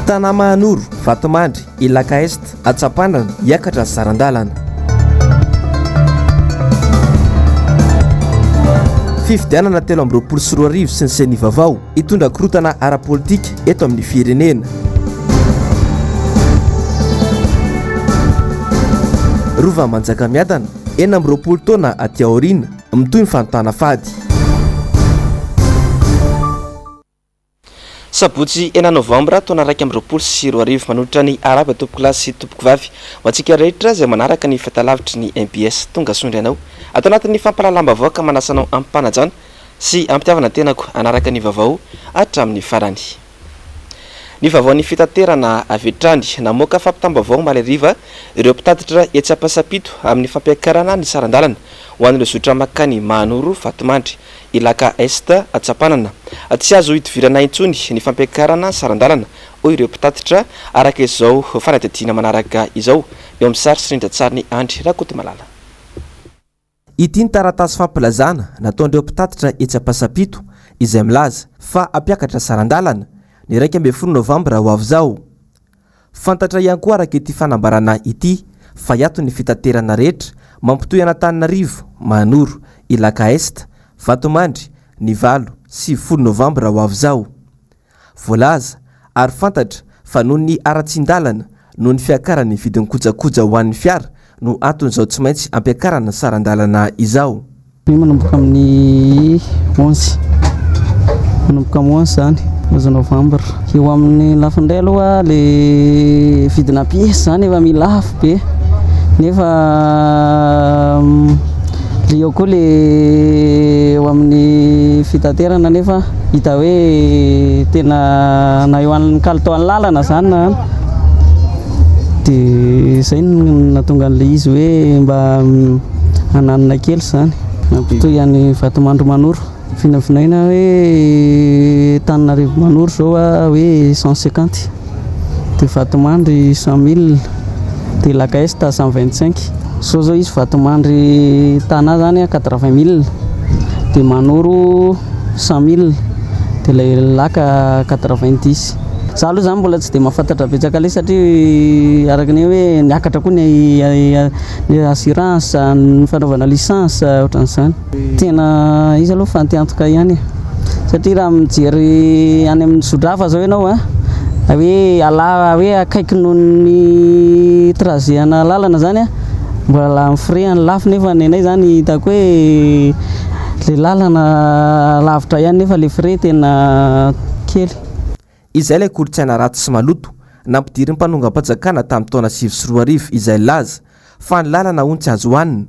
Tanà Mahanoro, Vatomandry, Ilaka Est, Antsapandrana, hiakatra ny saran-dalana. Fifidianana 2023 sy ny Ceni vaovao, hitondra korontana ara-politika eto amin'ny firenena. Rova Manjakamiadana, 26 taona aty aoriana, mitohy ny fanontana fady. Sabotsy enina novambra taona 2021 Manolotra ny arahaba tompokolahy sy tompokovavy ho antsika rehetra izay manaraka ny fahitalavitry ny mbs. Tonga soa indray anao ato anatin'ny fampahalalam-baovao ka manasa anao amim-panajana sy am-pitiavana ny tenako hanaraka ny vaovao hatramin'ny farany. Ny vaovaon'ny fitaterana avy hatrany. Namoaka fampitam-baovao omaly hariva ireo mpitatitra etsy Ampasampito amin'ny fampiakarana ny saran-dalana ho an'ireo zotra mankany Mahanoro, Vatomandry, Ilaka Est, Antsapanana. Tsy azo idivirana intsony ny fampiakarana saran-dalana, hoy ireo mpitatitra, araka izao fanadihadiana manaraka izao, eo amin'ny sary sy rindran-tsarin'i Andry Rakotomalala. Ity ny taratasy fampilazana nataon'ireo mpitatitra etsy Ampasampito izay milaza fa hampiakatra saran-dalana, ny 11 novambra ho avy izao. Fantatra ihany koa araka ity fanambarana ity fa hiato ny fitaterana rehetra mampitohy an'Antananarivo, Mahanoro, Ilaka Est, Vatomandry, ny 8 sy 10 novambra ho avy izao. Voalaza ary fantatra fa noho ny haratsian-dalana noho ny fiakaran'ny vidin'ny kojakoja ho an'ny fiara no anton'izao tsy maintsy ampiakarana saran-dalana izao. Ny manomboka amin'ny onze, manomboka amin'ny onze zany, onze novembre. Eo amin'ny lafiny indray aloha le vidina pièce zany efa miha lafo be nefa le eo koa le eo amin'ny fitaterana nefa hita hoe tena na eo amin'ny kalitaon'ny lalana zany na de zay no nahatonga an'le izy hoe mba hananina kely zany mampitohy any Vatomandry Manoro. Vinavinaina hoe Antananarivo Manoro zao a hoe 150 de Vatomandry 100 mille de Ilaka Est 125. Zao zao izy Vatomandry Tana zany a 80 mille de Manoro 100 mille de ilay Ilaka 90. Za aloha zany mbola tsy de mahafantatra betsaka ilay satria araka ny hoe niakatra koa ny ny assurance, ny fanaovana licence ohatran'izany. Tena izy aloha fantiantoka ihany e satria raha mijery any amin'ny zotra hafa zao ianao a hoe ala hoe akaiky noho ny trajet ana lalana zany a mbola ny frais any lafo nefa ny anay zany hitako hoe le lalana lavitra ihany nefa le frais tena kely. Izay ilay kolontsaina ratsy sy maloto nampidirin'ny mpanongam-panjakana tamin'ny taona 2009 izay nilaza fa ny lalana hono tsy azo hohanina.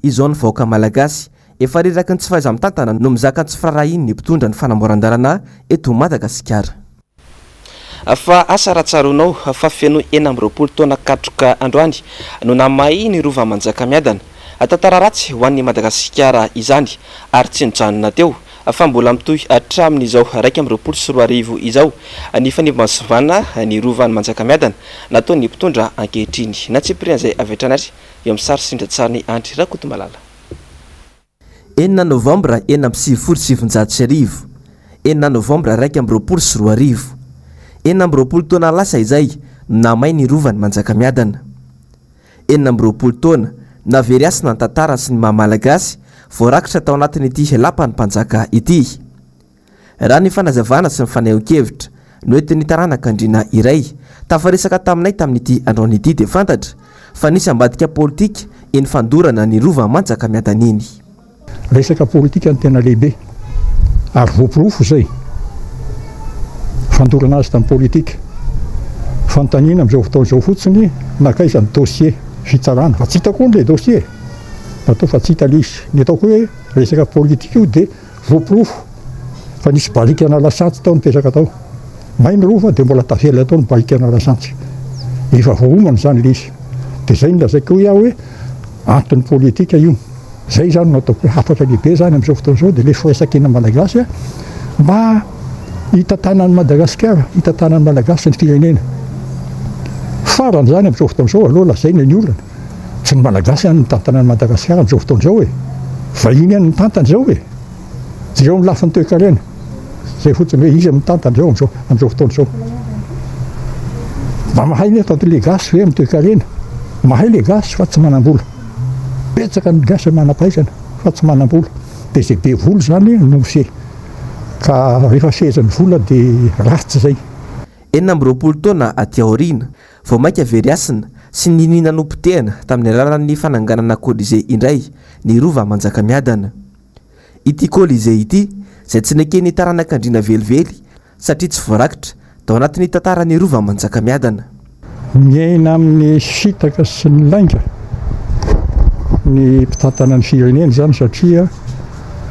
Izao ny vahoaka malagasy efa reraky ny tsy fahaiza-mitantana no mizaka ny tsy firaharahian'ny mpitondra ny fanamboaran-dalana eto Madagasikara. Fa asa raha tsaroanao fa feno 26 taona katroka androany no namahy ny Rova Manjakamiadana. Tantara ratsy ho an'i Madagasikara izany ary tsy nijanona teo fa mbola mitohy hatramin'izao 2021 izao ny fanimbazivana ny Rovan'i Manjakamiadana nataon'ny mpitondra ankehitriny. Natsipirian'izay avy hatrany ary eo amin'ny sary sy rindran-tsarin'i Andry Rakotomalala. Enina novambra 1996, enina novambra 2021, 26 taona lasa izay no nahamay ny Rovan'i Manjakamiadana. 26 taona, nahavery hasina ny tantara sy ny maha Malagasy voarakitra tao anatin'ity lapan'ny mpanjaka ity. Raha ny fanazavana sy ny fanehoan-kevitra noentin'ny taranak'andriana iray tafaresaka taminay tamin'ity androany ity dia fantatra fa nisy ambadika politika iny fandorana ny Rova Manjakamiadana iny. Resaka politika no tena lehibe ary voaporofo izay fandorana azy tamin'ny politika. Fanontaniana amin'izao fotoana izao fotsiny nankaiza ny dossier fitsarana fa tsy hita koa ilay dossier natao fa tsy hita ilay izy. Ny ataoko hoe resaka politika io dia Voaporofo fa nisy barikana lasantsy tao nipetraka tao. May ny rova dia mbola tavela tao ny barikana lasantsy. Efa voaomana izany ilay izy. Dia izay no lazaiko hoy aho hoe antony politika io. Izay izany no ataoko hoe hafatra lehibe izany amin'izao fotoana izao dia ilay firaisankina malagasy mba hitantanan'i Madagasikara, hitantanan'ny Malagasy ny firenena. Farany izany amin'izao fotoana izao aleo lazaina ny olana. Tsy ny Malagasy ihany mitantana an'i Madagasikara amin'izao fotoana izao e! Vahiny ihany mitantana izao e! Jereo ny lafiny toekarena, izay fotsiny hoe iza mitantana izao amin'izao amin'izao fotoana izao. Mba mahay nefa le gasy ve amin'ny toekarena? Mahay le gasy fa tsy manam-bola. Betsaka ny gasy manam-pahaizana fa tsy manam-bola. Dia izay be vola izany no mifehy. Ka rehefa fehezin'ny vola dia ratsy izay. 26 taona aty aoriana, vao mainka very hasina sy niniana nopotehana tamin'ny alalan'ny fananganana Colisée indray ny Rova Manjakamiadana. Ity Colisée ity, izay tsy neken'ny taranak'andriana velively satria tsy voarakitra tao anatin'ny tantaran'ny Rova Manjakamiadana. Miaina amin'ny fitaka sy ny lainga ny mpitantana ny firenena izany satria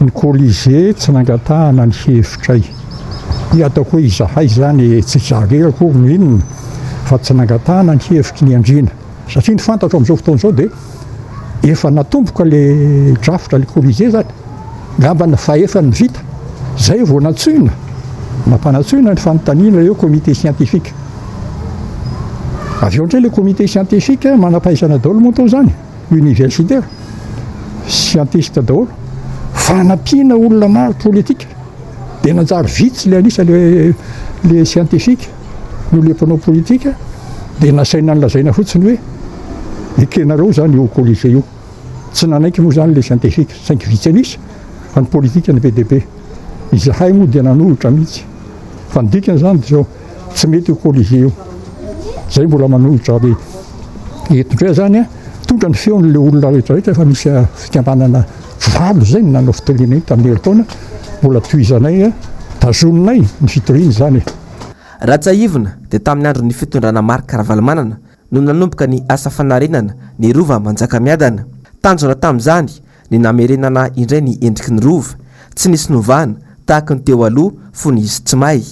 ny Colisée tsy nangatahana ny hevitray. Ny ataoko hoe izahay izany tsy izaho irery akory no inona fa tsy nangatahana ny hevitry ny andriana satria ny fantatro amin'izao fotoana izao dia Efa natomboka le drafitra le Colisée zany, ngamba ny fahefany vita, zay vao nantsoina, nampanantsoina ny fanontaniana eo comité scientifique. Avy eo indray le comité scientifique manam-pahaizana daholo moa tao zany, universitaire, scientiste daholo, fa nampiana olona maro politique, dia nanjary vitsy le anisa le le scientifique. Noho ilay mpanao politika dia nasaina nolazaina fotsiny hoe ekenareo izany io Colisée io. Tsy nanaiky moa izany ilay scientifique saingy vitsy an'isa fa ny politika no be dia be. Izahay moa dia nanohitra mihitsy. Fa ny dikany izany dia izao, tsy mety io Colisée io. Izay mbola manohitra ary eto indray izany mitondra ny feon'ilay olona rehetra rehetra efa misy fikambanana valo izay no nanao fitoriana iny tamin'ny herintaona, mbola tohizanay, tazoninay ny fitoriana izany e. Raha tsiahivina dia tamin'ny andron'ny fitondrana Marc Ravalomanana no nanomboka ny asa fanarenana ny Rova Manjakamiadana. Tanjona tamin'izany ny namerenana indray ny endriky ny Rova, tsy nisy novana tahaka ny teo aloha fony izy tsy may.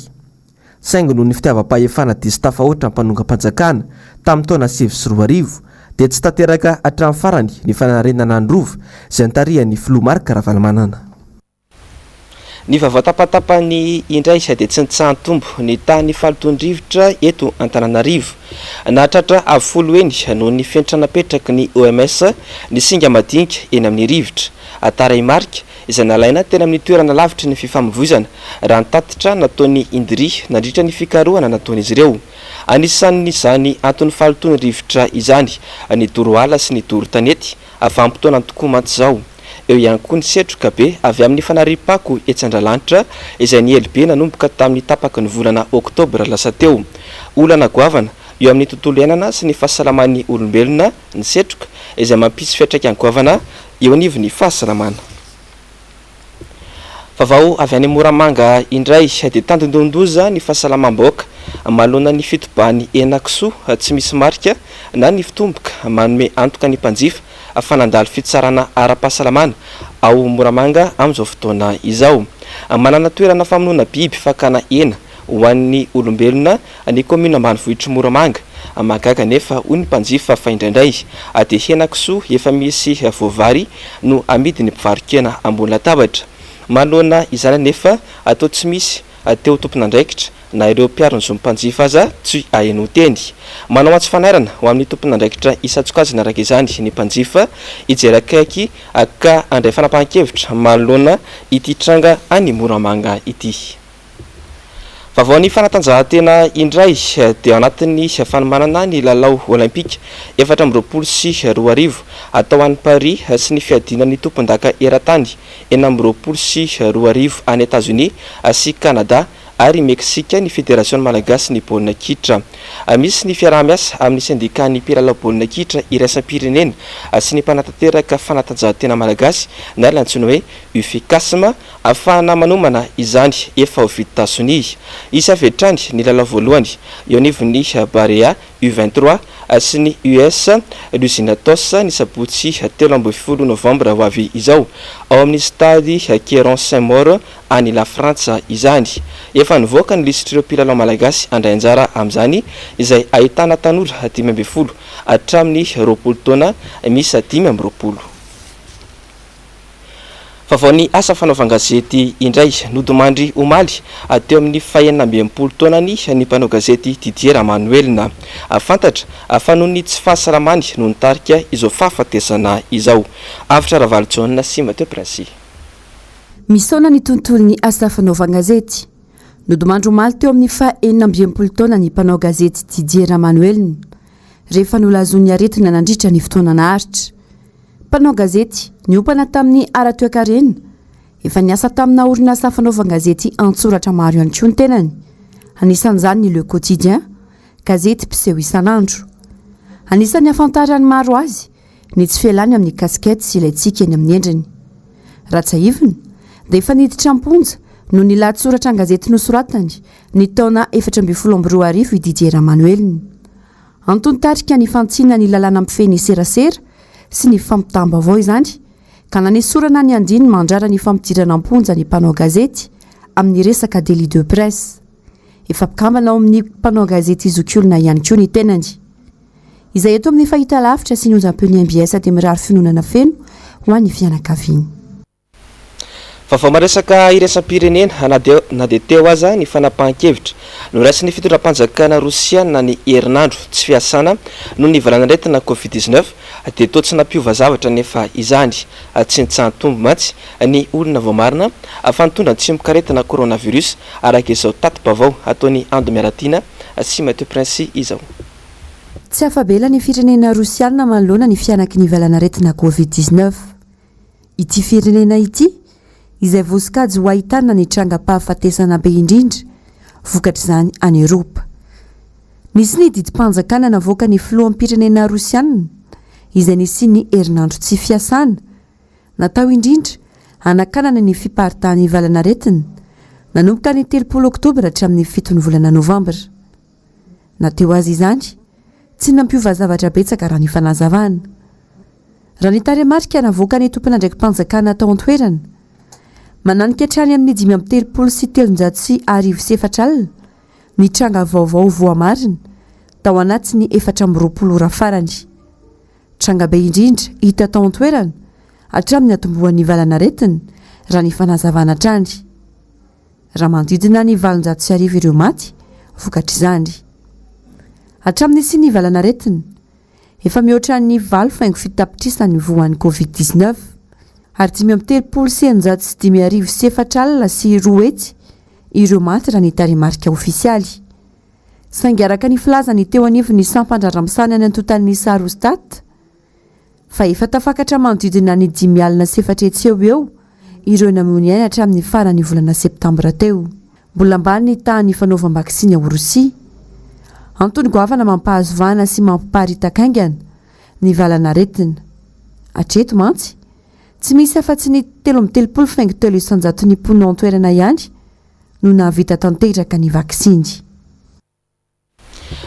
Saingy noho ny fitiavam-pahefana diso tafahoatra mpanongam-panjakana tamin'ny taona 2009 dia tsy tanteraka hatramin'ny farany ny fanarenana ny Rova izay notarihan'ny filoha Marc Ravalomanana. Ny vaovao tapatapany indray dia tsy nitsaha-nitombo ny tahan'ny fahalotoan-drivotra eto Antananarivo. Nahatratra avo folo heny noho ny fenitra napetraky ny OMS ny singa madinika eny amin'ny rivotra. Tarehimarika izay nalaina teny amin'ny toerana lavitry ny fifamoivoizana, raha ny tatitra nataon'ny Indri nandritra ny fikarohana nataon'izy ireo. Anisan'izany anton'ny fahalotoan'ny rivotra izany ny doro ala sy ny doro tanety, Vanim-potoanany tokoa mantsy izao. Eo ihany koa ny setroka be avy amin'ny fanariam-pako etsy Andralanitra izay niely be nanomboka tamin'ny tapaky ny volana oktobra lasa teo. Olana goavana eo amin'ny tontolo iainana sy ny fahasalaman'ny olombelona ny setroka izay mampisy fiantraikany goavana eo anivon'ny fahasalamana. Vaovao avy any Moramanga indray dia tandindonin-doza ny fahasalamam-bahoaka manoloana ny fitobahan'ny henakisoa tsy misy marika na ny fitomboka manome antoka ny mpanjifa fa nandalo fitsarana ara-pahasalamana ao Moramanga amin'izao fotoana izao. Manana toerana famonoana biby fakana hena ho an'ny olombelona ny kaominina ambanivohitr'i Moramanga. Mahagaga anefa, hoy ny mpanjifa fa indraindray dia henakisoa efa misy voavary no amidin'ny mpivaro-kena ambony latabatra. Manoloana izany anefa, toa tsy misy te ho tompon'andraikitra na ireo mpiaro ny zon'ny mpanjifa aza tsy ahenoan-teny. Manao antso fanairana ho amin'ny tompon'andraikitra isan-tsokajiny araka izany ny mpanjifa hijery akaiky ka handray fanapahan-kevitra manoloana ity tranga any Moramanga ity. Vaovaon'ny fanatanjahantena indray dia ao anatin'ny fanomanana ny lalao Olympika 2024 atao any Paris sy ny fiadiana ny tompondaka eran-tany 2026 any Etazonia sy Canada ary Meksika ny Federasiona malagasy ny baolina kitra. Misy ny fiaraha-miasa amin'ny sendikan'ny mpilalao baolina kitra iraisam-pirenena sy ny mpanatanteraka fanatanjahantena malagasy na ilay antsoina hoe Uficasm Ahafahana manomana izany efa ho vita sonia. Hisy avy hatrany ny lalao voalohany eo anivon'ny Barea U 23 sy ny US Luzinatos ny sabotsy 13 novambra ho avy izao, ao amin'ny stade Queyron Saint Maur any Lafrantsa izany. Efa nivoaka ny lisitr'ireo mpilalao malagasy handray anjara amin'izany izay ahitana tanora 15 hatramin'ny 20 taona miisa 25. Vaovaon'ny asa fanaovan-gazety indray. Nodimandry omaly teo amin'ny fahenina amby enimpolo taonany ny mpanao gazety Didier Ramanoelina. Fantatra fa noho ny tsy fahasalamany no nitarika izao fahafatesana izao. Avotra Ravalojaona sy Mathieu Princy. Misaona ny tontolon'ny asa fanaovan-gazety. Nodimandry omaly teo amin'ny faha 66 taona ny mpanao gazety Didier Ramanoelina, rehefa nolazoin'ny aretina nandritra ny fotoana naharitra. Mpanao gazety, niompana tamin'ny ara-toekarena, efa niasa tamina orinasa fanaovan-gazety an-tsoratra maro ihany koa ny tenany, anisan'izany ny Le Quotidien, gazety mpiseho isan'andro. Anisan'ny ahafantaran'ny maro azy ny tsy fialany amin'ny casquette sy ilay tsiky eny amin'ny endriny. Raha tsiahivina, dia efa niditra am-ponja noho ny lahatsoratra an-gazety nosoratany ny taona 2014 i Didier Ramanoelina. Antony tarika ny fantsina ny lalàna mifehy ny serasera sy ny fampitam-baovao izany ka nanesorana ny andininy mandrara ny fampidirana am-ponja ny mpanao gazety amin'ny resaka délit de presse. Efa mpikambana ao amin'ny mpanao gazety zokiolona ihany koa ny tenany. Izay eto amin'ny fahitalavitra sy ny onjam-peon'ny mbs dia mirary fiononana feno ho an'ny fianakaviany. Vaovao maresaka iraisam-pirenena na dia na dia teo aza ny fanapahan-kevitra noraisin'ny fitondram-panjakana rosiana ny herinandro tsy fiasana noho ny valanaretina Covid 19 dia toa tsy nampiova zavatra anefa izany. Tsy nitsaha-nitombo mantsy ny olona voamarina fa nitondra ny tsimokaretina coronavirus araka izao tati-baovao ataon'i Ando Miaratiana sy Mathieu Prince izao. Tsy afa-bela ny firenena Rosiana manoloana ny fihanaky ny valanaretina Covid 19. Ity firenena ity, izay voasokajy ho ahitana ny trangam-pahafatesana be indrindra vokatr'izany any Eropa. Nisy ny didim-panjakana navoakan'ny filoham-pirenena Rosiana izay nisian'ny herinandro tsy fiasana, natao indrindra hanakanana ny fiparitahan'ny valanaretina, nanomboka ny 30 oktobra hatramin'ny fiton'ny volana novambra. Na teo aza izany, tsy nampiova zavatra betsaka raha ny fanazavana. Raha ny tarehimarika navoakan'ny tompon'andraiki-panjakana tao an-toerana, mananika hatrany amin'ny 1335 ny tranga vaovao voamarina tao anatin'ny 24 ora farany. Tranga be indrindra hita tao an-toerana hatramin'ny niatombohan'ny valanaretina, raha ny fanazavana hatrany. Raha manodidina ny 1800 ireo maty vokatr'izany. Hatramin'ny nisian'ny valanaretina, efa mihoatra ny valo faingo fito tapitrisa ny voan'ny Covid 19, ary 635 604 ireo maty raha ny tarehimarika ofisialy. Saingy araka ny filazan'ny teo anivon'ny sampan-draharaham-misahana ny antontan'isa Rosstat, fa efa tafakatra manodidina ny 450 eo ho eo ireo namoy ny ainy hatramin'ny faran'ny volana septambra teo. Mbola ambany ny tahan'ny fanaovam-baksiny ao Rosia. Antony goavana mampahazo vahana sy mampiparitaka haingana ny valanaretina. Hatreto mantsy, tsy misy afa-tsy ny 33 faingo telo isan-jaton'ny mponina ao an-toerana ihany no nahavita tanteraka ny vaksiny.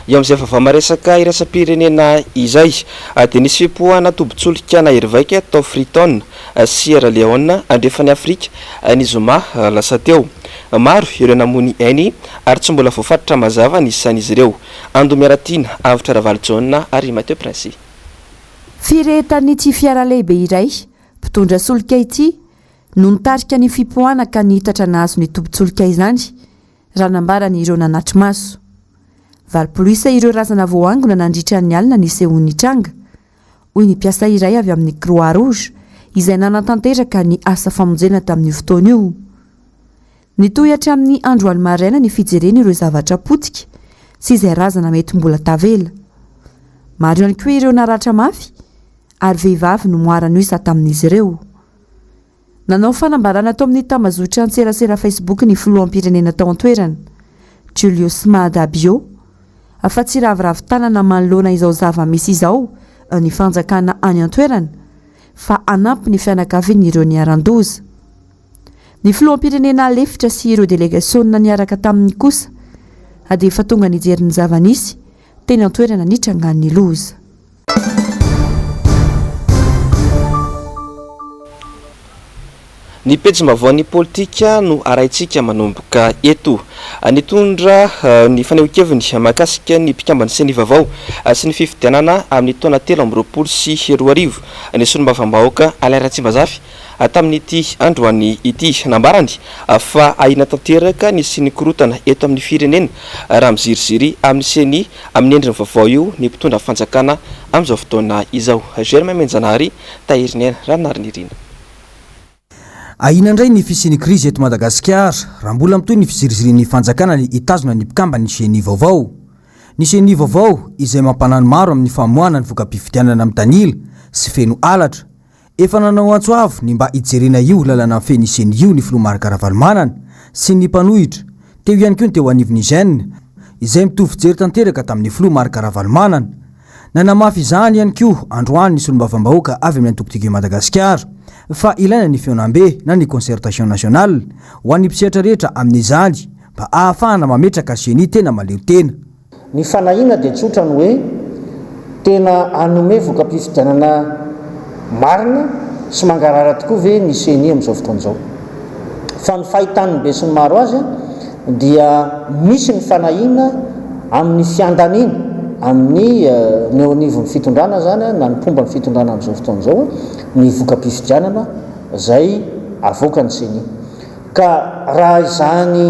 Eo amin'izay vaovao maresaka iraisam-pirenena izay dia nisy fipoahana tobin-tsolika nahery vaika tao Freetown, Sierra Leone, andrefan'i Afrika, ny zoma lasa teo. Maro ireo namoy ny ainy ary tsy mbola voafaritra mazava ny isan'izy ireo. Ando Miaratiana, Avotra Ravalojaona ary Mathieu Prince. Firehetan'ity fiara lehibe iray mpitondra solika ity no nitarika ny fipoahana ka niitatra nahazo ny tobin-tsolika izany, raha nambaran'ireo nanatri-maso. 80 isa ireo razana voaangona nandritra ny alina nisehoan'ny tranga, hoy ny mpiasa iray avy amin'ny Croix Rouge izay nanatanteraka ny asa famonjena tamin'io fotoana io. Nitohy hatramin'ny androany maraina ny fijerena ireo zavatra potika sy izay razana mety mbola tavela. Maro ihany koa ireo naratra mafy ary vehivavy no moara isa tamin'izy ireo. Nanao fanambarana tao amin'ny tambazotran-tserasera Facebook ny filoham-pirenena tao an-toerana, Julius Maada Bio, fa tsy raviravy tanana manoloana izao zava-misy izao ny fanjakana any an-toerana fa hanampy ny fianakavian'ireo niharan-doza. Ny filoham-pirenena lefitra sy ireo delegasiona niaraka taminy kosa dia efa tonga nijery ny zava-nisy teny an-toerana nitrangan'ny loza. Ny pejim-baovaon'ny politika no arahintsika manomboka eto. Nitondra ny fanehoan-keviny mahakasika ny mpikamban'ny Ceni vaovao sy ny fifidianana amin'ny taona 2023 ny solombavambahoaka Alain Ratsimbazafy tamin'ity androany ity. Nambarany fa ahiana tanteraka ny hisian'ny korontana eto amin'ny firenena raha miziriziry amin'ny Ceni amin'ny endriny vaovao io ny mpitondra fanjakana amin'izao fotoana izao. Germain Menjanahary, Tahiriniaina Raharinirina. Ahiana indray ny fisian'ny krizy eto Madagasikara raha mbola mitohy ny fizirizirian'ny fanjakana ny hitazona ny mpikamban'ny Ceni vaovao. Ny Ceni vaovao izay mampanahy ny maro amin'ny famoahana ny voka-pifidianana mitanila sy feno halatra. Efa nanao antso avo ny mba hijerena io lalana mifehy ny Ceni io ny filoha Marc Ravalomanana sy ny mpanohitra. Teo ihany koa ny teo anivon'ny Gen izay mitovy fijery tanteraka tamin'ny filoha Marc Ravalomanana. Nanamafy izany ihany koa androany ny solombavambahoaka avy amin'ny antoko Tiako i Madagasikara fa ilaina ny fihaonambe na ny concertation nationale ho an'ny mpisehatra rehetra amin'izany mba ahafahana mametraka ceni tena mahaleo tena. Ny fanahiana dia tsotra ny hoe tena hanome voka-pifidianana marina sy mangarahara tokoa ve ny ceni amin'izao fotoana izao. Fa ny fahitan'ny besinimaro azy dia misy ny fanahiana amin'ny fiandaniana amin'ny ny eo anivon'ny fitondrana izany na ny mpomba ny fitondrana amin'izao fotoana izao ny voka-pifidianana izay avoakan'ny ceni. Ka raha izany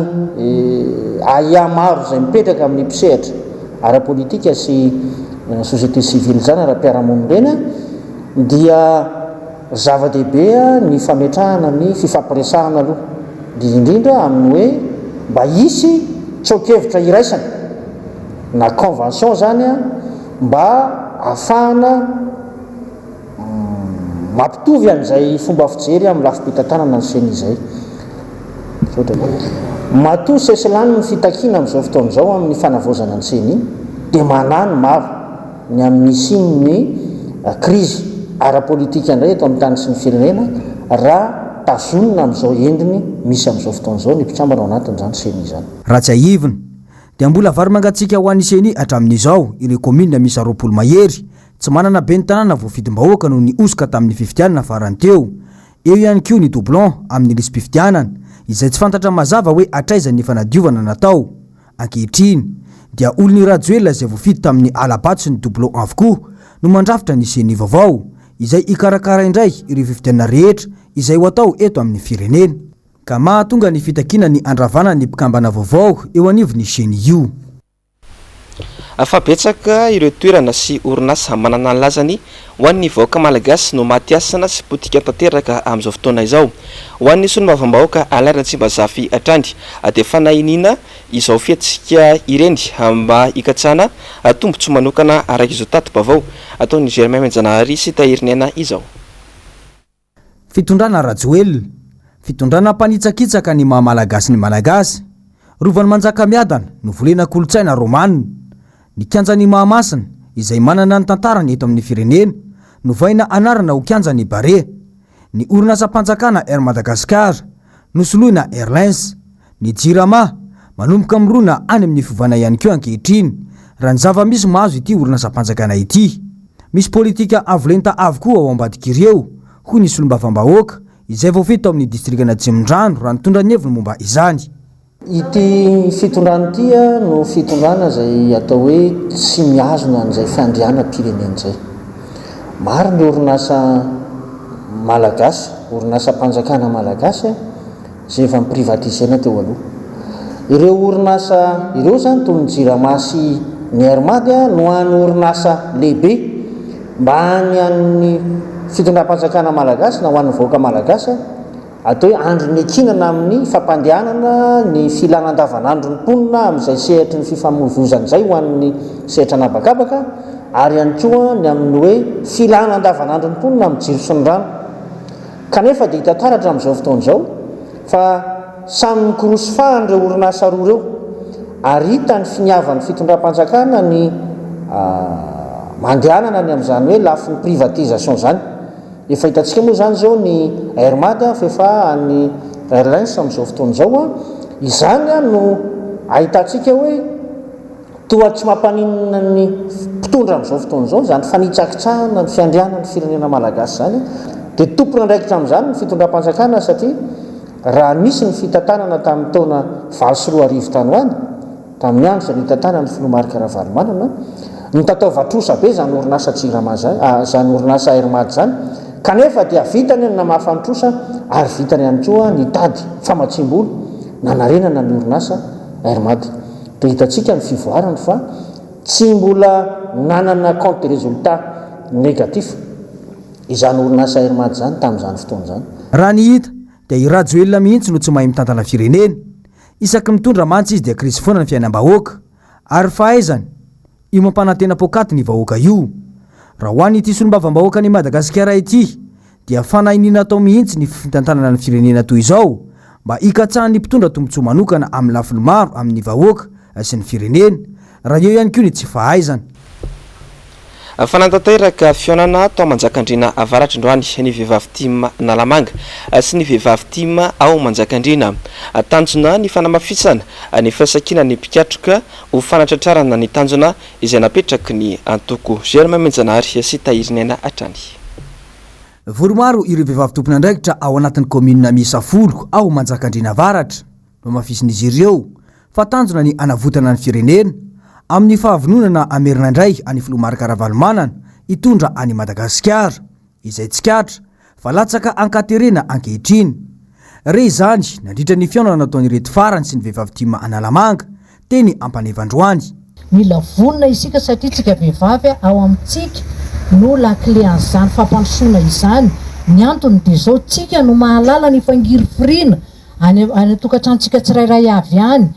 ahiahy maro izay mipetraka amin'ny mpisehatra ara-politika sy société civile izany ara-piarahamonina ireny dia Zava-dehibe ny fametrahana ny fifampiresahana aloha, indrindra indrindra amin'ny hoe mba hisy tsoa-kevitra iraisana na convention izany mba ahafahana mampitovy an'izay fomba fijery amin'ny lafim-pitantanana ny ceni izay. Misaotra. Matoa sesilany ny fitakiana amin'izao fotoana izao amin'ny fanavaozana ny ceni dia manahy ny maro. ny amin'ny hisian'ny krizy ara-politika indray eto amin'ny tany sy ny firenena raha tazonina amin'izao endriny misy amin'izao fotoana izao ny mpikambana ao anatin'izany ceni izany. Raha tsiahivina, dia mbola vary mangatsiaka ho an'ny ceni hatramin'izao ireo kaominina miisa 20 mahery tsy manana ben'ny tanàna voafidim-bahoaka noho ny hosoka tamin'ny fifidianana farany teo. Eo ihany koa ny doublon amin'ny lisi-pifidianana, izay tsy fantatra mazava hoe hatraiza ny fanadiovana natao. Ankehitriny, dia olon'i Rajoelina izay voafidy tamin'ny hala-bato sy ny doublon avokoa no mandrafitra ny ceni vaovao, izay hikarakara indray ireo fifidianana rehetra izay ho atao eto amin'ny firenena. Ka mahatonga ny fitakiana ny handravana ny mpikambana vaovao eo anivon'ny ceni io. Fa betsaka ireo toerana sy orinasa manana ny lazany ho an'ny vahoaka malagasy no maty hasina sy potika tanteraka amin'izao fotoana izao. Ho an'ny solombavambahoaka Alain Ratsimbazafy hatrany dia fanahiniana izao fihetsika ireny mba hikatsahana tombontsoa manokana araka izao tati-baovao ataon'i Germain Mianjanahary sy Tahiriniaina izao. Fitondrana Rajoelina, fitondrana mpanitsakitsaka ny maha Malagasy ny Malagasy. Rovan'i Manjakamiadana, novolena kolontsaina Romana. Ny kianjan'i Mahamasina, izay manana ny tantarany eto amin'ny firenena, novaina anarana ho kianjan'i Barea. Ny orinasam-panjakana Air Madagascar, nosoloina Airlines. Ny Jirama, manomboka mirona any amin'ny fiovana ihany koa ankehitriny, raha ny zava-misy mahazo ity orinasam-panjakana ity. Misy politika avo lenta avokoa ao ambadik'ireo, hoy ny solombavambahoaka, izay voafidy tao amin'ny distrikan'Atsimondrano raha nitondra ny heviny momba izany. Ity fitondrana ity no fitondrana izay atao hoe tsy mihazona an'izay fiandrianam-pirenena izay. Maro ny orinasa malagasy, orinasam-panjakana malagasy izay efa ni-privatiser-na teo aloha. Ireo orinasa ireo izany toy ny Jirama sy ny Air Mad no hany orinasa lehibe mba hany an'ny fitondram-panjakana malagasy na ho an'ny vahoaka malagasy atao hoe andry niankinana amin'ny fampandehanana ny filana andavanandron'ny mponina amin'izay sehatry ny fifamoivoizana izay ho an'ny sehatra an'habakabaka ary ihany koa ny amin'ny hoe filana andavanandron'ny mponina amin'ny jiro sy ny rano. Kanefa dia hita taratra amin'izao fotoana izao fa samy mikorosy fahana ireo orinasa roa ireo ary hita ny finiavan'ny fitondram-panjakana ny mandehanana ny amin'izany hoe lafiny privatisation izany. Efa hitantsika moa izany izao ny Air Mad fa efa an'ny Airlines amin'izao fotoana izao. Izany no ahitantsika hoe Toa tsy mampaninona ny mpitondra amin'izao fotoana izao izany fanitsakitsahana ny fiandrianan'ny firenena malagasy izany. Dia tompon'andraikitra amin'izany ny fitondram-panjakana satria raha nisy ny fitantanana tamin'ny taona 2008 tany ho any, tamin'ny andro izay nitantanan'ny filoha Marc Ravalomanana, nitataovan-trosa be izany orinasa Jirama izany, izany orinasa Air Mad izany, kanefa dia vitany ny namafa ny trosa ary vitany ihany koa nitady famatsiam-bola nanarenana ny orinasa Air Mad. Dia hitantsika ny fivoarany fa tsy mbola nanana compte de résultat négatif izany orinasa Air Mad izany tamin'izany fotoana izany. Raha ny hita, dia i Rajoelina mihitsy no tsy mahay mitantana firenena. Isaky ny mitondra mantsy izy dia krizy foana ny fiainam-bahoaka. Ary fahaizany io mampanantena poakaty ny vahoaka io. Raha ho an'ity solombavambahoakan'i Madagasikara ity dia fanahy natao mihitsy ny fitantanana ny firenena toy izao mba hikatsahan'ny mpitondra tombontsoa manokana amin'ny lafiny maro amin'ny vahoaka sy ny firenena, raha eo ihany koa ny tsy fahaizana. Fanatanteraka fihaonana tao Manjakandriana Avaratra androany ny vehivavy tim Analamanga sy ny vehivavy tim ao Manjakandriana. Tanjona ny fanamafisana ny firaisankinan'ny mpikatroka ho fanatratrarana ny tanjona izay napetraky ny antoko. Germain Menjanahary sy Tahiriniaina hatrany. Vory maro ireo vehivavy tompon'andraikitra ao anatin'ny kaominina miisa folo ao Manjakandriana Avaratra. Nohamafisin'izy ireo fa tanjona ny hanavotana ny firenena amin'ny fahavononana hamerina indray an'i Filoha Marc Ravalomanana hitondra an'i Madagasikara, izay tsikaritra fa latsaka an-katerena ankehitriny. Re izany nandritra ny fihaonana nataon'ireto farany sy ny vehivavy tim Analamanga teny Ampaneva androany. Mila vonona isika satria tsika vehivavy ao amintsika no lakile an'izany fampandrosoana izany. Ny antony dia izao, tsika no mahalala ny fangirifiriana any any an-tokantranontsika tsirairay avy any.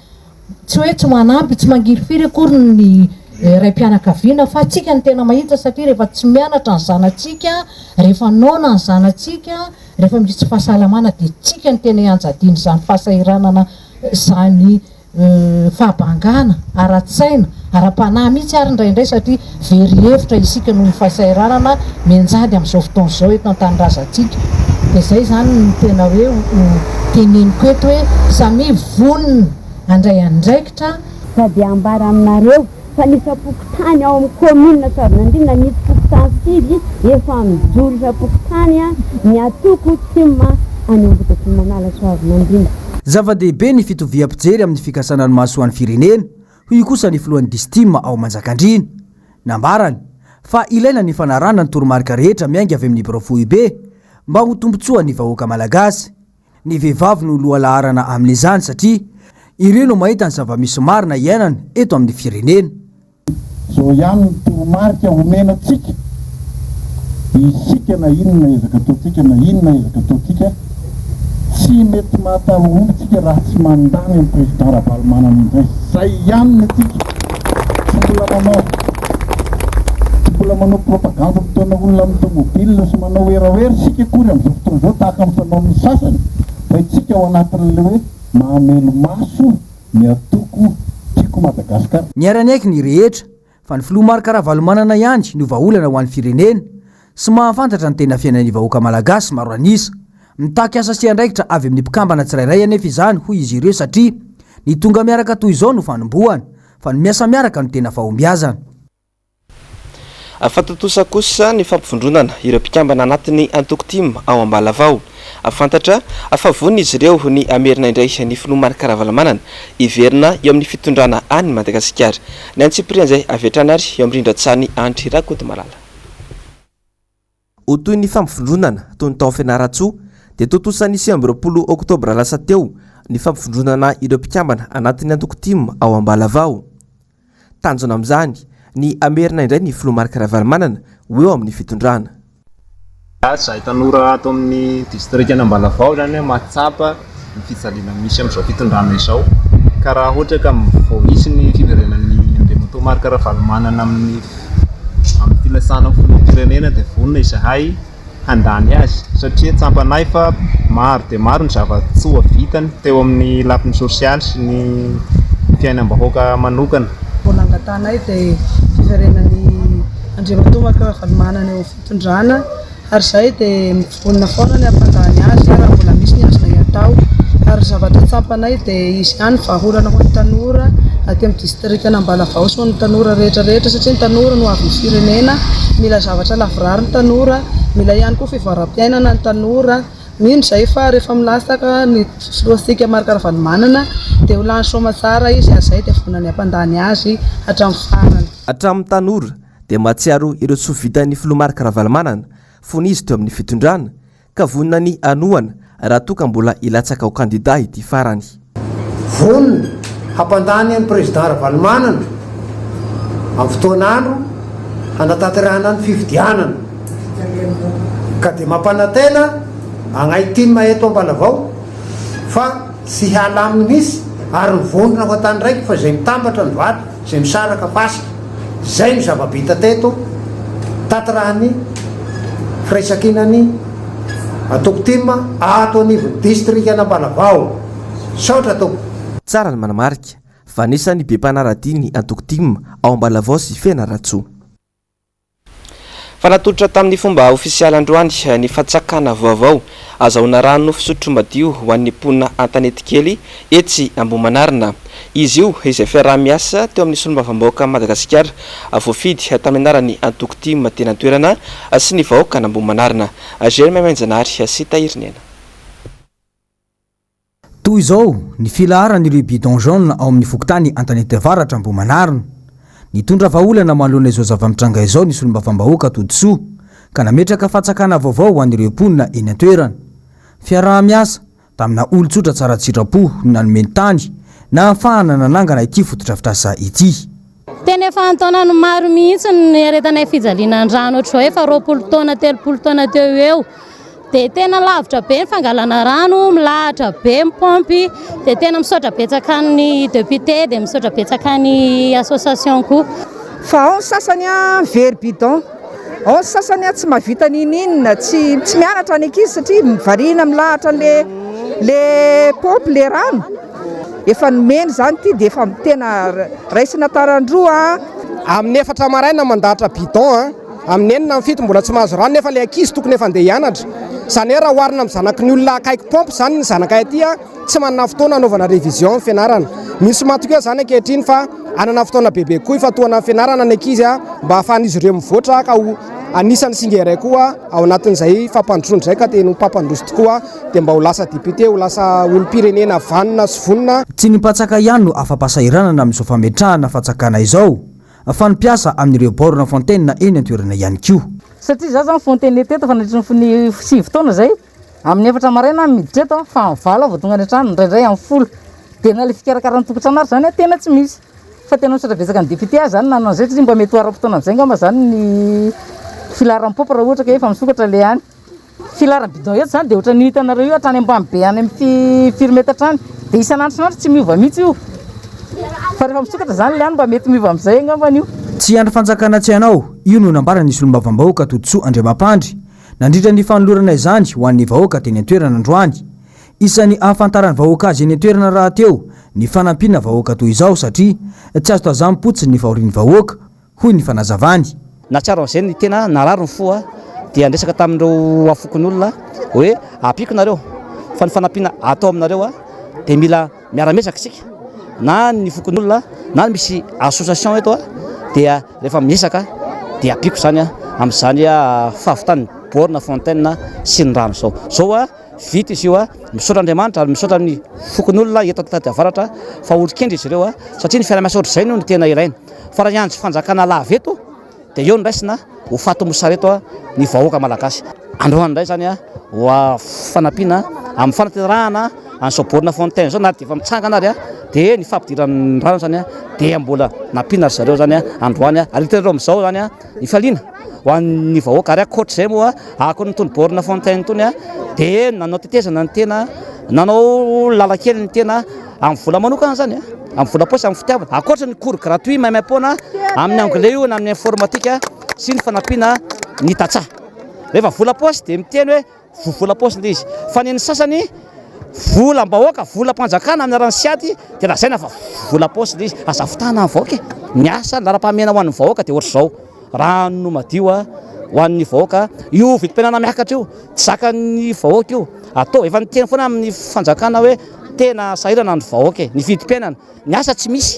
Tsy hoe tsy manampy, tsy mangirifiry akory ny raim-pianakaviana fa tsika no tena mahita satria rehefa tsy mianatra ny zanatsika, rehefa noana ny zanatsika, rehefa misy tsy fahasalamana dia tsika no tena ianjadian'izany fahasahiranana izany fahabangana ara-tsaina, ara-panahy mihitsy ary indraindray satria very hevitra isika noho ny fahasahiranana mianjady amin'izao fotoana izao eto an-tanindrazantsika. Dia izay izany no tena hoe ho teneniko eto hoe samia vonona handray andraikitra. Fa dia ambara aminareo fa ny isam-pokontany ao amin'ny kaominina Soavinandriana misy fokontany sivy efa mijoro isam-pokontany ny antoko tim any Ambohidratrimo-Manala Soavinandriana. Zava-dehibe ny fitoviam-pijery amin'ny fikasana ny mahasoa ny firenena, hoy kosa ny filohan'ny Distim ao Manjakandriana. Nambarany fa ilaina ny fanarahana ny toromarika rehetra miainga avy amin'ny birao foibe mba ho tombontsoan'ny vahoaka malagasy. Ny vehivavy no lohalaharana amin'izany satria ireo no mahita ny zava-misy marina iainana eto amin'ny firenena. Izao ihany ny toromarika omena antsika, isika na inona ezaka ataontsika na inona ezaka ataontsika, tsy mety mahatahomby tsika raha tsy mandany an'i Président Ravalomanana indray. Izay ihany ny antsika. Tsy mbola manao tsy mbola manao propagande mitaona olona amin'ny tomobile sy manao werawera isika akory amin'izao fotoana izao tahaka ny fanaon'ny sasany fa isika ao anatin'ilay hoe mahamelo-maso ny antoko Tiako Madagasikara. Niara-niaiky ny rehetra fa ny filoha Marc Ravalomanana ihany no vahaolana ho an'ny firenena sy mahafantatra ny tena fiainan'ny vahoaka malagasy maro an'isa. Mitaky asa sy andraikitra avy amin'ny mpikambana tsirairay anefa izany hoy izy ireo satria ny tonga miaraka toy izao no fanombohana fa ny miasa miaraka no tena fahombiazana. Fa tontosa kosa ny fampivondronana ireo mpikambana anatin'ny antoko tim ao Ambalavao. Fantatra fa vonona izy ireo ny hamerina indray ny filoha Marc Ravalomanana hiverina eo amin'ny fitondrana any Madagasikara. Ny antsipirian'izay avy hatrany ary eo amin'ny rindran-tsarin'i Andry Rakotomalala. Ho toy ny fampivondronana toy ny tao Fianarantsoa dia tontosa ny 29 oktobra lasa teo ny fampivondronana ireo mpikambana anatin'ny antoko tim ao Ambalavao. Tanjona amin'izany ny hamerina indray ny filoha Marc Ravalomanana ho eo amin'ny fitondrana. Izahay tanora ato amin'ny distrikan'Ambalavao izany mahatsapa ny fijaliana misy amin'izao fitondrana izao ka raha ohatra ka vao hisy ny fiverenan'ny Andriamatoa Marc Ravalomanana amin'ny amin'ny filatsahana ho filoham-pirenena dia vonona izahay handany azy satria tsampanay fa maro dia maro ny zava-tsoa vitany teo amin'ny lafiny sosialy sy ny fiainam-bahoaka manokana. Vao nangatahanay dia fiverenan'i Andriamatoa Marc Ravalomanana eo amin'ny fitondrana. Ary izahay dia vonona foana ny hampandany azy raha mbola misy ny azonay atao. Ary ny zavatra tsapanay dia izy ihany vahaolana ho an'ny tanora aty amin'ny distrikan'Ambalavao sy ho an'ny tanora rehetra rehetra satria ny tanora no hoavin'ny firenena. Mila zavatra lavorary ny tanora, mila ihany koa fivoaram-piainana ny tanora. Mino izahay fa rehefa milatsaka ny filohantsika Marc Ravalomanana dia ho lany soamatsara izy ary izahay dia vonona ny hampandany azy hatramin'ny farany. Hatramin'ny tanora dia mahatsiaro ireo soa vitan'ny filoha Marc Ravalomanana fony izy teo amin'ny fitondrana, ka vonona ny hanohana raha toa ka mbola hilatsaka ho kandida ity farany. Vonona hampandany an'i Président Ravalomanana amin'ny fotoan'andro hanatanterahana ny fifidianana, ka dia mampanantena. Agnay tim eto Ambalavao fa tsy hiala aminy mihitsy ary ny vondrona ho an-tany raiky fa izay mitambatra ny vato, izay misaraka fasika. Izay no zava-bita teto tatirahan'ny firaisankinan'ny antoko tim ato anivon'ny distrikan'Ambalavao. Misaotra tompoko. Tsara ny manamarika fa anisan'ny be mpanara-dia ny antoko tim ao Ambalavao sy Fianarantsoa. Fa natolotra tamin'ny fomba ofisialy androany ny fatsakana vaovao azahoana rano fisotro madio ho an'ny mponina Antanetikely etsy Ambohimanarina. Izy io izay fiaraha-miasa teo amin'ny solombavambahoakan'i Madagasikara voafidy tamin'ny anaran'ny antoko tim teny an-toerana sy ny vahoakan'Ambohimanarina. Germain Mahinjanary sy Tahiriniaina. Toy izao ny filaharan'ireo bidon jaune ao amin'ny fokontany Antanety Avaratra Ambohimanarina. Nitondra vahaolana manoloana izao zava-mitranga izao ny solombavambahoaka Todisoa ka nametraka fatsakana vaovao ho an'ireo mponina eny an-toerana. Fiaraha-miasa tamina olon-tsotra tsara sitrapo no nanome ny tany nahafahana nanangana ity fotodrafitrasa ity. Tena efa an-taonany maro mihitsy no niaretanay fijaliana an-drano ohatr'izao, efa 20 taona, 30 taona teo ho eo. Dia tena lavitra be ny fangalana rano, milahatra be ny paompy, dia tena misaotra betsaka ny député, dia misaotra betsaka ny association koa. Fa ao ny sasany very bidon, ao ny sasany tsy mahavita n'inon'inona, tsy tsy mianatra ny ankizy satria variana milahatra an'le le paompy, le rano. Efa nomena izany ity dia efa tena raisina taran-droa a. Amin'ny efatra maraina mandahatra bidon a, amin'ny enina amin'ny fito mbola tsy mahazo rano nefa ilay ankizy tokony efa andeha hianatra. Izany hoe raha oharina amin'ny zanaky ny olona akaiky paompy izany ny zanakay aty a, tsy manana fotoana hanaovana révision amin'ny fianarana. Misy matoky aho izany ankehitriny fa hanana fotoana bebe kokoa hifantohana amin'ny fianarana ny ankizy a, mba hahafahan'izy ireo mivoatra ka ho anisan'ny singa iray koa ao anatin'izay fampandrosoana izay ka tena ho mpampandroso tokoa. dia mba ho lasa député, ho lasa olom-pirenena vanona sy vonona. Tsy ny mpatsaka ihany no afa-pahasahiranana amin'izao fametrahana fatsakana izao fa ny mpiasa amin'ireo borne fontaine eny an-toerana ihany koa. Satria za zany fontaine teto fa nandritra ny sivy taona zay, amin'ny efatra maraina aho miditra eto fa amin'ny valo aho vao tonga any an-trano, indraindray amin'ny folo. Dia na le fikarakarana ny tokantrano ary zany tena tsy misy. Fa tena misaotra betsaka ny député aho zany nanao an'izay satria mba mety ho ara-potoana amin'izay angamba zany ny filaharam-paompy raha ohatra ka efa misokatra le any. Filaharan'ny bidon eto izany dia ohatran'io hitanareo io hatrany ambany be any amin'ny firy metatra any. Dia isan'andro isan'andro tsy miova mihitsy io. Fa rehefa misokatra izany ilay any mba mety miova amin'izay angambany io. Tsy andry fanjakana tsy hanao, io no nambaran'ny solombavambahoaka Todisoa Andriamampandry, nandritra ny fanolorana izany ho an'ny vahoaka teny an-toerana androany. Isan'ny ahafantaran'ny vahoaka azy eny an-toerana rahateo ny fanampiana vahoaka toy izao satria tsy azo tazamim-potsiny ny fahorian'ny vahoaka, hoy ny fanazavany. Nahatsiaro an'izay ny tena narary ny fo dia niresaka tamin'ireo fokonolona hoe ampiako nareo fa ny fanampiana atao aminareo dia mila miara-miezaka isika na ny fokonolona na ny misy association eto dia rehefa miezaka dia ampiako izany amin'izany fahavitan'ny borne fontaine sy ny rano izao. Izao vita izy io, misaotra Andriamanitra ary misaotra ny fokonolona eto Antaty Avaratra fa olon-kendry izy ireo satria ny fiaraha-miasa ohatr'izay no tena ilaina. Fa raha hiandry fanjakana lava eto dia eo no raisina ho faty mosary eto ny vahoaka malagasy. Androany indray izany ho fanampiana amin'ny fanatanterahana an'izao borne fontaine izao na dia efa mitsangana ary dia ny fampidiran'ny rano izany dia mbola nampiana ry zareo izany androany ary hitanareo amin'izao izany ny fifaliana ho an'ny vahoaka ary ankoatr'izay moa akon'itony borne fontaine itony dia nanao tetezana ny tena nanao lalan-kely ny tena Amin'ny vola manokana izany, amin'ny vola paosy, amin'ny fitiavana. Ankoatra ny cours gratuit maimaimpoana amin'ny anglais io na amin'ny informatique sy ny fanampiana ny tantsaha. Rehefa vola paosy dia miteny hoe vola paosy ilay izy. Fa ny an'ny sasany volam-bahoaka, volam-panjakana amin'ny alalan'ny siady dia lazaina fa vola paosy ilay izy. Aza fitahana ny vahoaka e. Ny asa, ny laharam-pahamehana ho an'ny vahoaka dia ohatr'izao. Rano madio ho an'ny vahoaka. Io vidim-piainana miakatra io, tsy zakan'ny vahoaka io. Atao, efa niteny foana amin'ny fanjakana hoe tena sahirana ny vahoaka e, ny vidim-piainana, ny asa tsy misy,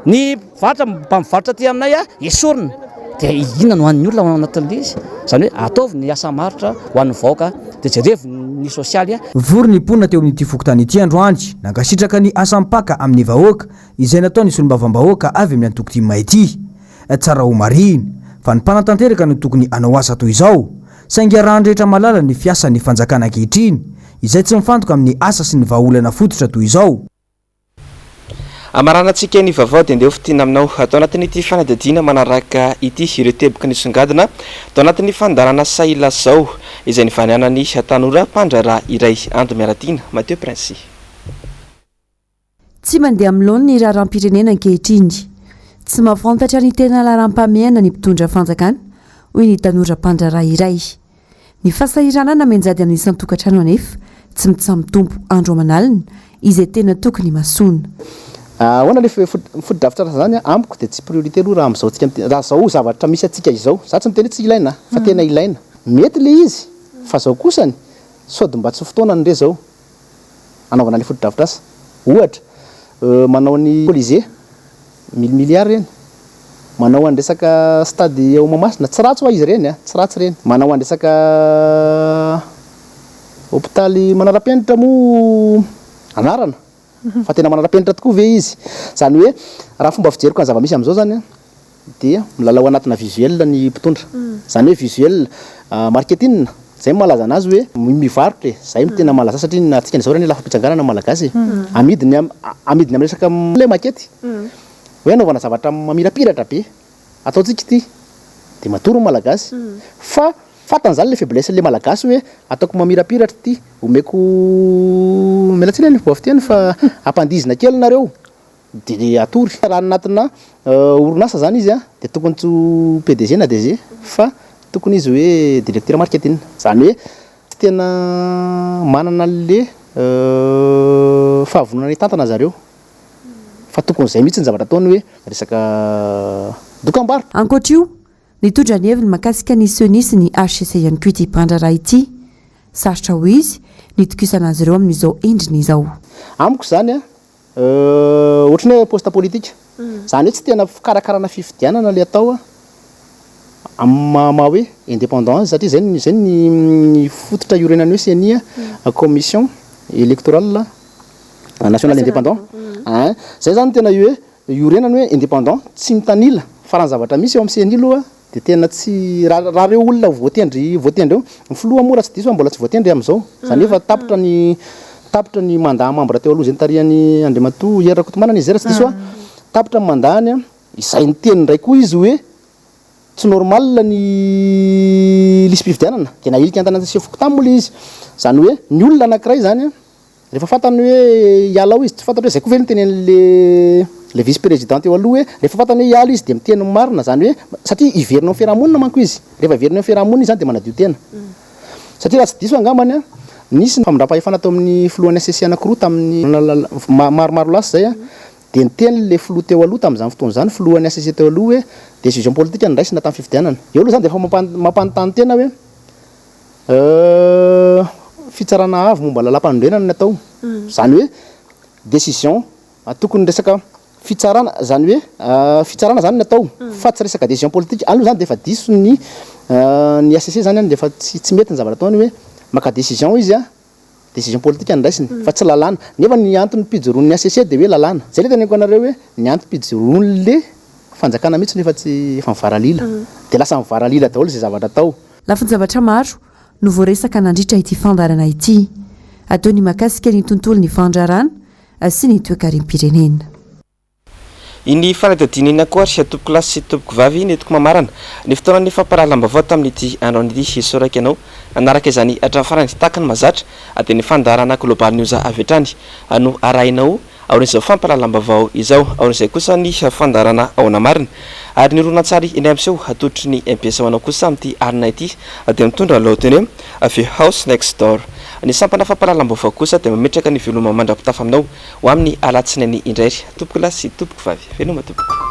ny mpivarotra mba mivarotra aty aminay esorina, dia inona no hanin'ny olona ao anatin'ilay izy? Izany hoe ataovy ny asa maharitra ho an'ny vahoaka dia jerevo ny sosialy. Vory ny mponina teo amin'ity fokontany ity androany, nankasitraka ny asa mipaka amin'ny vahoaka izay nataon'ny solombavambahoaka avy amin'ny antoko tim ity. Tsara ho marihina fa ny mpanatanteraka no tokony hanao asa toy izao, saingy iarahan'ny rehetra mahalala ny fiasan'ny fanjakana ankehitriny, izay tsy mifantoka amin'ny asa sy ny vahaolana fototra toy izao. Hamaranantsika ny vaovao dia ndeha ho fintinina aminao ato anatin'ity fanadihadiana manaraka ity ireo teboka nisongadina tao anatin'ny fandaharana Sahilazao izay nivanianan'ny tanora mpandraharaha iray Ando Miaratiana, Mathieu Princy. Tsy mandeha amin'ny laoniny ny raharaham-pirenena ankehitriny. Tsy mahafantatra ny tena laharam-pahamehana ny mpitondra fanjakana, hoy ny tanora mpandraharaha iray. Ny fahasahiranana mianjady amin'ny isan-tokantrano anefa tsy mitsaha-mitombo andro aman'alina, izay tena tokony himasoana. Ahoana le fotodrafitrasa zany amiko de tsy priorité aloha raha amizao tsika miteny raha zao zavatra misy antsika izao za tsy miteny hoe tsy ilaina fa tena ilaina mety le izy fa zao kosany sody mba tsy fotoanany re zao anaovana le fotodrafitrasa ohatra manao ny colisée mille milliards reny manao any resaka stade ao Mahamasina tsy ratsy hoa izy reny a tsy ratsy reny manao any resaka hopitaly manara-penitra moa anarana fa tena manara-penitra tokoa ve izy zany hoe raha fomba fijeriko ny zava-misy amin'izao zany a dia milalao anatina visuel ny mpitondra. Izany hoe visuel marketing, izay no mahalaza anazy hoe mivarotra e, izay no tena mahalaza azy satria ny antsika izao anie lafim-pitsanganana malagasy e. Amidiny am- amidiny amin'ny resaka ilay makety. Hoe anaovana zavatra mamirapiratra be, ataontsika ity, dia matory ny malagasy. Fa fantany izany ilay faiblesse an'ilay malagasy hoe ataoko mamirapiratra ity, omeko, miala tsiny amin'ny fomba fiteny fa ampandihizina kely nareo. Dia atory. Raha anatina orinasa zany izy dia tokony tsy ho PDG na DG fa tokony izy hoe directeur marketing. Zany hoe tsy tena manana an'le fahavononana hitantana zareo fa tokony zay mihitsy ny zavatra ataony hoe resaka dokambarotra. Ankoatra io, nitondra ny heviny mahakasika ny Ceni sy ny hcc ihany koa ity mpandraharaha ity. Sarotra hoy izy ny hitokisana azy ireo amin'izao endriny izao. Amiko izany Ohatran'ny hoe poste politique. Izany hoe tsy tena fikarakarana fifidianana ilay atao amin'ny maha maha hoe indépendant azy satria izay ny izay ny fototra iorenan'ny hoe CENI commission électorale nationale indépendant. Ein, izay izany tena hoe iorenany hoe indépendant, tsy mitanila fa raha ny zavatra misy eo amin'ny CENI aloha Dia tena tsy, raha raha ireo olona voatendry voatendry eo, ny filoha moa raha tsy diso aho mbola tsy voatendry amin'izao, izany hoe efa tapitra ny tapitra ny mandat membre teo aloha izay notarihan'i Andriamatoa Hery Rakotomanana izy izay raha tsy diso aho, tapitra ny mandat-ny an, izay niteny indray koa izy hoe tsy normal ny lisi-pifidianana, dia nahilika an-tanàna sy fokontany moa ilay izy, izany hoe ny olona anankiray izany an, Rehefa fantany hoe hiala ao izy, tsy fantatro hoe zay koa ve no tenenin'le le vice président teo aloha hoe rehefa fantany hoe hiala izy dia miteny ny marina, zany hoe satria hiverina ao fiarahamonina manko izy, rehefa hiverina eo fiarahamonina izy zany dia manadio tena. Satria raha tsy diso angambany an, nisy ny famindram-pahefana teo amin'ny filohan'ny HCC anakiroa tamin'ny maromaro lasa izay an, dia niteny le filoha teo aloha tamin'izany fotoana izany, filohan'ny HCC teo aloha hoe décision politique noraisina tamin'ny fifidianana. Eo aloha zany dia efa mampanontany tena hoe Fitsarana avo momba lalàmpanorenana ny atao. Izany hoe décision tokony resaka fitsarana, izany hoe fitsarana izany ny atao fa tsy resaka décision politique. Any aloha izany dia efa diso ny ny HCC izany any dia efa tsy tsy mety ny zavatra ataony hoe maka décision izy an, décision politique no raisiny fa tsy lalàna. Nefa ny antom-pijoroan'ny HCC dia hoe lalàna. Izay ilay teneniko anareo hoe ny antom-pijoroan'le fanjakana mihitsy no efa tsy efa mivaralila. Dia lasa mivaralila daholo izay zavatra atao. Lafin-javatra maro no voaresaka nandritra ity fandaharana ity. Atao ny mahakasika ny tontolon'ny fandraharahana sy ny toekarem-pirenena. Iny fanadihadiana iny akory ary tompokolahy sy tompokovavy no entiko mamarana ny fotoanan'ny fampahalalam-baovao tamin'ity androany ity. Isaorako ianao nanaraka izany hatramin'ny farany. Tahaka ny mahazatra dia ny fandaharana Global News avy hatrany no arahinao. Aorian'izao fampahalalam-baovao izao. Aorian'izay kosa ny fandaharana Ahoana Marina. Ary ny horonantsary indray miseho atolotry ny mbs ho anao kosa amin'ity alina ity dia mitondra ny lohateny hoe The House Next Door. Ny sampana fampahalalam-baovao kosa dia mametraka ny veloma mandra-pitafa aminao ho amin'ny alatsinainy indray ry tompokolahy sy tompokovavy. Veloma tompoko.